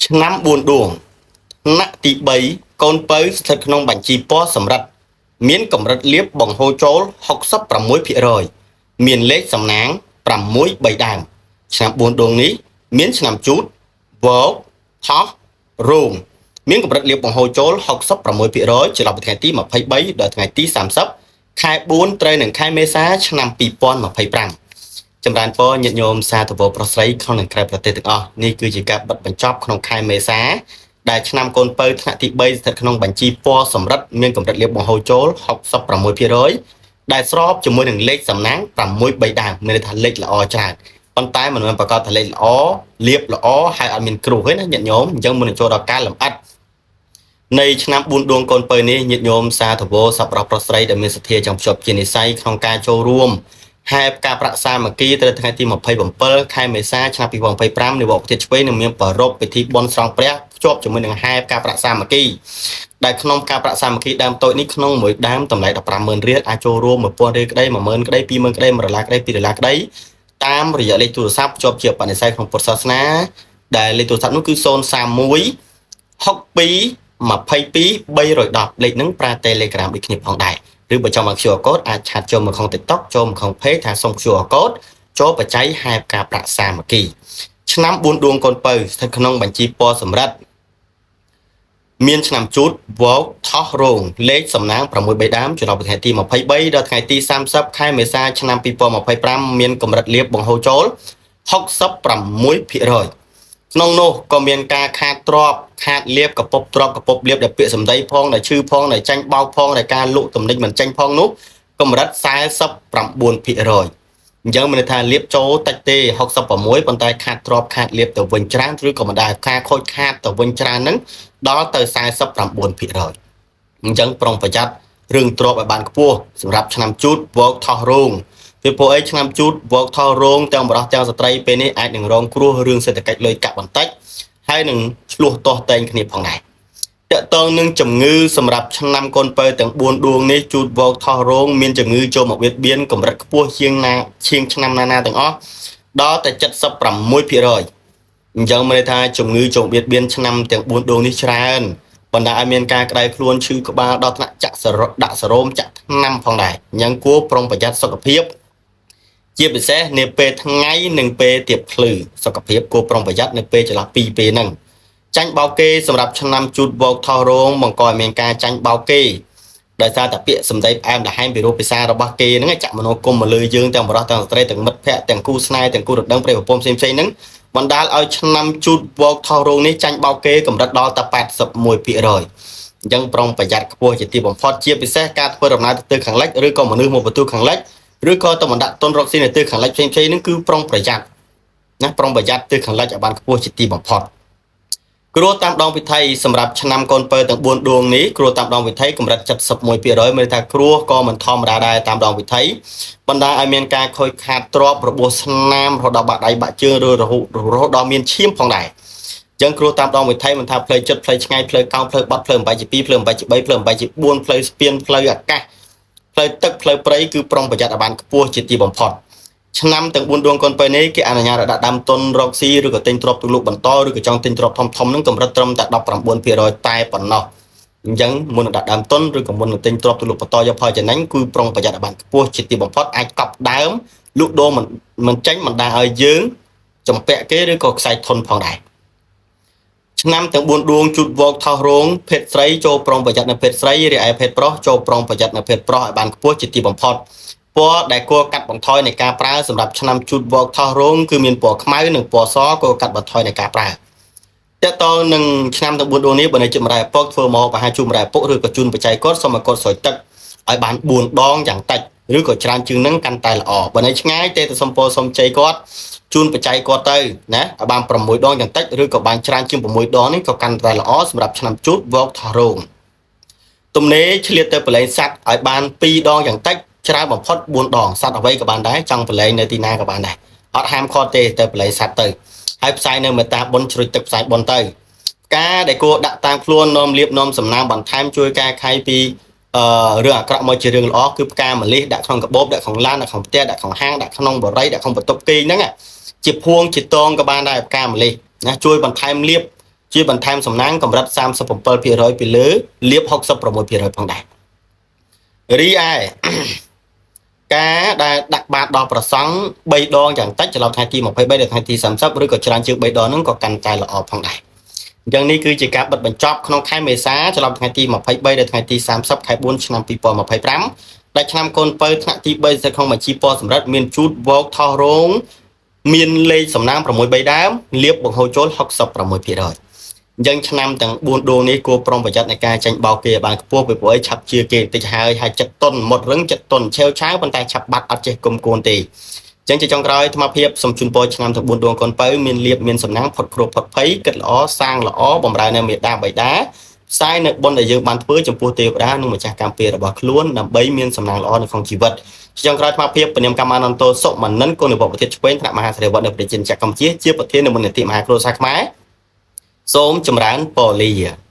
ឆ្នាំ4ដួងថ្នាក់ទី3កូនពៅស្ថិតក្នុងបញ្ជីពណ៌សម្រិតមានកម្រិតលាភបង្ហូរចូល66%មានលេខសំណាង6 3ដើមឆ្នាំ4ដួងនេះមានឆ្នាំជូតវោកថោះរោងមានកម្រិតលាភបង្ហូរចូល66%ចន្លោះពីថ្ងៃទី23ដល់ថ្ងៃទី30ខែ4ត្រូវនឹងខែមេសាឆ្នាំ2025ចម្រើនពរញាតិញោមសាធុវប្រុសស្រីក្នុងនិងក្រៅប្រទេសទាំងអស់នេះគឺជាការបិទបញ្ចប់ក្នុងខែមេសាដែលឆ្នាំកូនពៅថ្នាក់ទី3ស្ថិតក្នុងបញ្ជីពណ៌សម្រិតមានកម្រិតលាភបង្ហូរចូល66%ដែលស្របជាមួយនឹងលេខសំណាង6 3ដើមមានន័យថាលេខល្អច្រើនប៉ុន្តែមិនមែនប្រកាសថាលេខល្អលាភល្អហើយអត់មានគ្រោះទេណាញាតិញោមអញ្ចឹងមុននឹងចូលដល់ការលម្អិតនៃឆ្នាំ4ដួងកូនពៅនេះញាតិញោមសាធុវសប្បុរសប្រុសស្រីដែលមានសទ្ធាចង់ភ្ជាប់ជានិស្ស័យក្នុងការចូលរួមហែបការប្រាក់សាមគ្គីទៅថ្ងៃទី27ខែមេសាឆ្នាំ2025នៃវត្តប្រទេសឆ្វេងនឹងមានប្រារព្ធពិធីបុណ្យស្រង់ព្រះភ្ជាប់ជាមួយនឹងហែបការប្រាក់សាមគ្គីដែលក្នុងការប្រាក់សាមគ្គីដើមតូចនេះក្នុងមួយដើមតម្លៃ150,000រៀលអាចចូលរួម1000រៀលក្តី10000ក្តី20000ក្តី1ដុល្លារក្តី2ដុល្លារក្តីតាមរយៈលេខទូរស័ព្ទភ្ជាប់ជាបនិស្ស័យក្នុងពុទ្ធសាសនាដែលលេខទូរស័ព្ទនោះគឺ031 62 22 310លេខហ្នឹងប្រើ Telegram ដូចគ្នាផងដែរឬបើចង់មក QR code អាចឆាតចូលមកក្នុង TikTok ចូលមកក្នុង Page ថាសុំ QR code ចូលបច្ច័យហែបការប្រាក់សាមគ្គីឆ្នាំ4ដួងកូនពៅស្ថិតក្នុងបញ្ជីពណ៌សម្រិតមានឆ្នាំជូតវោកថោះរោងលេខសំណាង6 3ដើមចន្លោះពីថ្ងៃទី23ដល់ថ្ងៃទី30ខែមេសាឆ្នាំ2025មានកម្រិតលាភបង្ហូរចូល66%ក្នុងនោះក៏មានការខាតទ្របខាតលៀបកពប់ទ្របកពប់លៀបដែលពាក្យសម្ដីផងដែលឈឺផងដែលចាញ់បោកផងដែលការលក់ទំនិញមិនចាញ់ផងនោះកម្រិត49%អញ្ចឹងមានន័យថាលៀបចូលតិចទេ66ប៉ុន្តែខាតទ្របខាតលៀបទៅវិញច្រើនឬក៏មិនដែលការខូចខាតទៅវិញច្រើនហ្នឹងដល់ទៅ49%អញ្ចឹងប្រុងប្រយ័ត្នរឿងទ្របឲ្យបានខ្ពស់សម្រាប់ឆ្នាំជូតវោកថោះរោងពីព្រោះអីឆ្នាំជូតវោកថោះរោងទាំងបរោះទាំងស្ត្រីពេលនេះអាចនឹងរងគ្រោះរឿងសេដ្ឋកិច្ចលុយកាក់បន្តិចហើយនឹងឆ្លោះទាស់តែងគ្នាផងដែរតកតងនឹងជំងឺសម្រាប់ឆ្នាំកូនពៅទាំង4ដួងនេះជូតវោកថោះរោងមានជំងឺចូលមកបៀតបៀនកម្រិតខ្ពស់ជាងណាជាងឆ្នាំណាណាទាំងអស់ដល់តែ76%អញ្ចឹងមានន័យថាជំងឺចូលបៀតបៀនឆ្នាំទាំង4ដួងនេះច្រើនបណ្ដាឲ្យមានការក្តៅខ្លួនឈឺក្បាលដល់ថ្នាក់ចាក់សរដាក់សរោមចាក់ថ្នាំផងដែរអញ្ចឹងគួរប្រុងប្រយ័ត្នសុខភាពជាពិសេសនាពេលថ្ងៃនិងពេលទៀបភ្លឺសុខភាពគួរប្រុងប្រយ័ត្ននៅពេលចន្លោះពីរពេលហ្នឹងចាញ់បោកគេសម្រាប់ឆ្នាំជូតវោកថោះរោងបង្កឲ្យមានការចាញ់បោកគេដោយសារតែពាក្យសម្ដីផ្អែមល្ហែមពីរោះភាសារបស់គេហ្នឹងចាក់មនោគមមកលើយើងទាំងបរោះទាំងស្ត្រីទាំងមិត្តភ័ក្តិទាំងគូស្នេហ៍ទាំងគូរដឹងប្រិយប្រពន្ធផ្សេងៗហ្នឹងបណ្ដាលឲ្យឆ្នាំជូតវោកថោះរោងនេះចាញ់បោកគេកម្រិតដល់តែ81%អញ្ចឹងប្រុងប្រយ័ត្នខ្ពស់ជាទីបំផុតជាពិសេសការធ្វើដំណើរទៅទិសខាងលិចឬក៏មនុស្សមកបន្ទុះខាងលិចឬក៏ទៅបណ្ដាក់ទុនរកស៊ីនៅទិសខាងលិចផ្សេងៗហ្នឹងគឺប្រុងប្រយ័ត្នណាប្រុងប្រយ័ត្នទិសខាងលិចឲ្យបានខ្ពស់ជាទីបំផុតគ្រោះតាមដងវិថីសម្រាប់ឆ្នាំកូនពៅទាំង4ដួងនេះគ្រោះតាមដងវិថីកម្រិត71%មានន័យថាគ្រោះក៏មិនធម្មតាដែរតាមដងវិថីបណ្ដាឲ្យមានការខូចខាតទ្រព្យរបួសស្នាមរហូតដល់បាក់ដៃបាក់ជើងឬរហូតរហូតដល់មានឈាមផងដែរអញ្ចឹងគ្រោះតាមដងវិថីមិនថាផ្លូវចិត្តផ្លូវឆ្ងាយផ្លូវកោងផ្លូវបាត់ផ្លូវ8ជា2ផ្លូវ8ជា3ផ្លូវ8ជា4ផ្លូវស្ពានផ្លូវអាកាសផ្លូវទឹកផ្លូវព្រៃគឺប្រុងប្រយ័ត្នឲ្យបានខ្ពស់ជាទីបំផុតឆ្នាំទាំង4ដួងកូនពៅនេះគេអនុញ្ញាតឲ្យដាក់ដើមទុនរកស៊ីឬក៏ទិញទ្រព្យទូលុកបន្តឬក៏ចង់ទិញទ្រព្យធំធំហ្នឹងកម្រិតត្រឹមតែ19%តែប៉ុណ្ណោះអញ្ចឹងមុននឹងដាក់ដើមទុនឬក៏មុននឹងទិញទ្រព្យទូលុកបន្តយកផលចំណេញគឺប្រុងប្រយ័ត្នឲ្យបានខ្ពស់ជាទីបំផុតអាចកប់ដើមលក់ដូរមិនចេញមិនដាឲ្យយើងចម្ពាក់គេឬក៏ខ្សែធនផងដែរឆ្នាំទាំង4ដួងជូតវោកថោះរោងភេទស្រីចូលប្រុងប្រយ័ត្ននៅភេទស្រីរីឯភេទប្រុសចូលប្រុងប្រយ័ត្ននៅភេទប្រុសឲ្យបានខ្ពស់ជាទីបំផុតពណ៌ដែលគួរកាត់បន្ថយនៃការប្រើសម្រាប់ឆ្នាំជូតវោកថោះរោងគឺមានពណ៌ខ្មៅនិងពណ៌សគួរកាត់បន្ថយនៃការប្រើតើតនឹងឆ្នាំទាំង4ដួងនេះបើនៅជិតម្រាយឪពុកធ្វើមកប្រហែលជូនម្រាយឪពុកឬក៏ជូនបច្ច័យគាត់សូមឲ្យគាត់ស្រោចទឹកឲ្យបាន4ដងយ៉ាងតិចឬក៏ច្រើនជាងនឹងកាន់តែល្អបើនៅឆ្ងាយទេទៅសុំពរសុំជ័យគាត់ជូនបច្ច័យគាត់ទៅណាឲ្យបាន6ដងយ៉ាងតិចឬក៏បានច្រើនជាង6ដងនេះក៏កាន់តែល្អសម្រាប់ឆ្នាំជូតវោកថោះរោងទំនេរឆ្លៀតទៅប្រឡែងសัตว์ឲ្យបាន2ដងយ៉ាងតិចច្រើនបំផុត4ដងសัตว์អ្វីក៏បានដែរចង់ប្រឡែងនៅទីណាក៏បានដែរអត់ហាមឃាត់ទេទៅប្រឡែងសัตว์ទៅហើយផ្សាយនៅមេតាបុនជ្រុយទឹកផ្សាយបុនទៅផ្កាដែលគួរដាក់តាមខ្លួននាំលៀបនាំសំណាងបន្ថែមជួយកែខៃពីអឺរឿងអាក្រក់មកជារឿងល្អគឺផ្កាម្លិះដាក់ក្នុងកាបូបដាក់ក្នុងឡានដាក់ក្នុងផ្ទះដាក់ក្នុងហាងដាក់ក្នុងបរិយដាក់ក្នុងបន្ទប់គេងហ្នឹងជាភួងជាតងក៏បានដែរផ្កាម្លិះណាជួយបន្ថែមលៀប ជាបន្ថែមសំណាងកម្រិត37%ពីលើលៀប66%ផងដែររីឯការដែលដាក់បាតដល់ប្រសង់3ដងយ៉ាងតិចចន្លោះថ្ងៃទី23ដល់ថ្ងៃទី30ឬក៏ច្រើនជាង3ដងហ្នឹងក៏កាន់តែល្អផងដែរអញ្ចឹងនេះគឺជាការបិទបញ្ចប់ក្នុងខែមេសាចន្លោះថ្ងៃទី23ដល់ថ្ងៃទី30ខែ4ឆ្នាំ2025ដែលឆ្នាំកូនពៅថ្នាក់ទី3ស្ថិតក្នុងបញ្ជីពណ៌សម្រិតមានជូតវោកថោះរោងមានលេខសំណាង6 3ដើមលៀបបង្ហូរចូល66%អញ្ចឹងឆ្នាំទាំង4ដួងនេះគួរប្រុងប្រយ័ត្ននៃការចាញ់បោកគេឲ្យបានខ្ពស់ពីព្រោះអីឆាប់ជាគេបន្តិចហើយហើយចិត្តតុនមុតរឹងចិត្តតុនឆេវឆាវប៉ុន្តែឆាប់បាត់អត់ចេះគុំគួនទេអញ្ចឹងជាចុងក្រោយអាត្មាភាពសូមជូនពរឆ្នាំទាំង4ដួងកូនពៅមានលៀបមានសំណាងផុតគ្រោះផុតភ័យគិតល្អសាងល្អបំរើនៅមេដាបៃតាផ្សាយនៅបុណ្យដែលយើងបានធ្វើចំពោះទេវតានិងម្ចាស់កម្មពៀររបស់ខ្លួនដើម្បីមានសំណាងល្អនៅក្នុងជីវិតជាចុងក្រោយអាត្មាភាពពនាមកម្មអនន្តោសុមនិនគុណវប្រធានឆ្វេងថ្នាក់មហាសេរីវត្តនៅប្រជាជាតិកម្ពុជាជាប្រធាននៃមូលនិធិមហាគ្រួសារខ្មែរសូមចម្រើនពរលា។